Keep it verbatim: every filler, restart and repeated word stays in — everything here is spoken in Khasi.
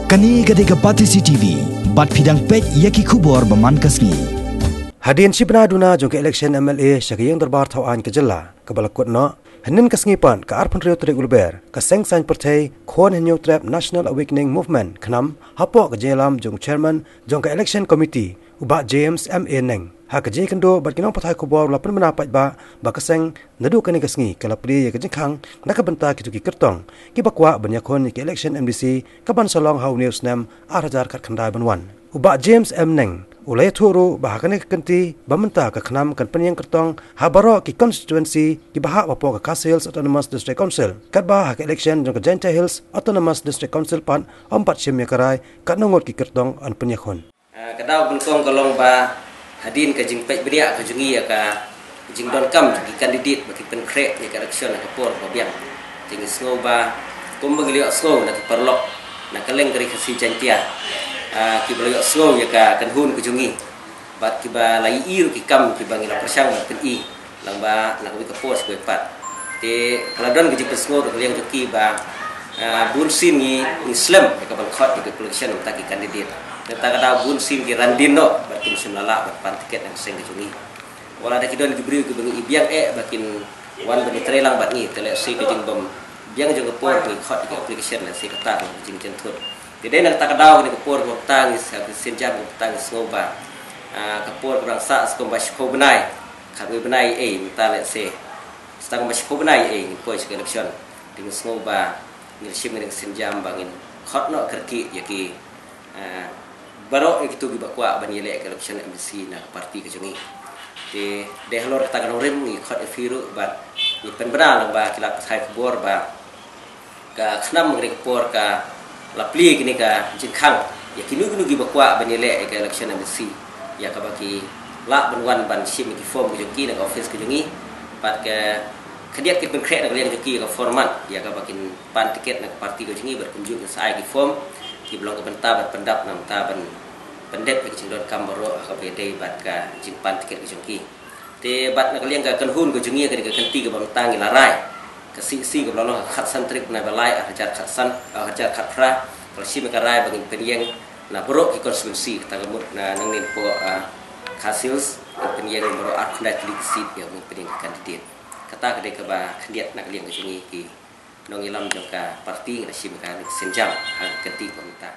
Kane ka dei ka Batesi T V, bad phi dang peit ïa ki khubor ba man ka sngi. Hadien shi bnai duna jong ka election M L A sha ka ïing dorbar thaw aiñ ka jylla, kaba la kut noh, hynnin ka sngi pat ka arphew hynriew tarik u Lber, ka Seng Saiñ Pyrthei Khun Hynñiewtrep National Awakening Movement, KHNAM, hapoh ka jingïalam jong u chairman jong ka election committee, u Bah James M A Neng. Ha ka jingïakynduh bad ki nongpathai khubor, u la pynbna paidbah ba ka seng naduh kane ka sngi ka la plie ïa ka jingkhang na ka bynta kito ki kyrtong kiba kwah ban ïakhun ïa ka election M D C kaban sa long ha une u snem ar hajar khatkhyndai ban wan. U Bah James M Neng u la ïathuh ruh ba ha kane ka kynti ba mynta ka KHNAM kan pynïeng kyrtong ha baroh ki constituency kiba hap hapoh ka Khasi Hills Autonomous District Council, katba ha ka election jong ka Jaintia Hills Autonomous District Council pat ym pat shim ïa ka rai katno ngut ki kyrtong yn pynïakhun. Ah, ka daw ba nyngkong ka long ba hadien ka jingpeit bniah ka jong ngi ïa ka jingdonkam jong ki candidate ba ki pynkhreh ïa ka election ha ka por ba biang. Te ngi sngew ba kumba ngi la ïohsngew na ki paralok na kylleng ka Ri Khasi Jaintia, ah, kiba la ïohsngew ïa ka kynhun ka jong ngi bad kiba la ïohi ruh ki kam kiba ngi la pyrshang ban pyni. Lyngba na kawei ka por sha kawei pat. Te ka la don ka jingpynsngew na ka liang jong ki ba, ah, bun sien ngi, ngi slem ïa ka ban khot ïa ka application na bynta ki candidate. Te ta ka daw bun sien ki randien noh bad kim shym la lah ban pan tiket na ka seng ka jong ngi. Wat la da ki don ki briew kiba ngi i biang eh ba kin wan ban ïatrei lang bad ngi, te lehse ka jingbym biang jong ka por ngi khot ïa ka application, lehse kata ka jingjynthut. Te dei na kata ka daw kane ka por kaba mynta ngi sa, ka sienjam kaba mynta ngi sngew ba, ah, ka por kaba dang sah sa kumba shiphew bnai. Khatwei bnai ei mynta, lehse sa tang ba shiphew bnai ei ngin poi sha ka election. Te ngi sngew ba ngin shim kane ka sienjam ba ngin khot noh kyrkieh ïa ki, ah, baroh ïa kito kiba kwah ban ïaleh ka election M D C na ka party ka jong ngi. Te dei halor kata ka nongrim ngi khot ïa phi ruh bad ngi pynbna lyngba ki lad pathai khubor ba ka KHNAM ha kane ka por ka la plie kine ka jingkhang ïa kino kino kiba kwah ban ïaleh ïa ka election M D C, ïa kaba ki lah ban wan ban shim ïa ki form ka jong ki na ka office ka jong ngi. Bad ka khyndiat ki pynkhreh na ka liang jong ki ïa ka format ïa kaba kin pan tiket na ka party ka jong ngi, bad kumjuh kin sa ai ki form kiba long ka bynta ban pyndap na ka bynta ban pyndep ïa ka jingdonkam baroh ha kaba ïadei bad ka jingpan tiket ka jong ki. Te bad na ka liang ka kynhun ka jong ngi ha kane ka kynti kaba mynta ngi la rai, ka C E C kaba la long ha ka khatsan tarik bnai ba lai, ar hajar khatsan, ar hajar khatphra, ka la shim ïa ka rai ba ngin pynïeng na baroh ki constituency, kata ka mut na nangne napoh, ah, Khasi Hills ngin pynïeng baroh arphew khyndai tylli ki seat ïa ngin pynïeng ki candidate. Kata ka dei kaba khyndiat na ka liang ka jong ngi ki nongïalam jong ka party, ngi la shim ïa ka sienjam ha ka kynti kaba mynta.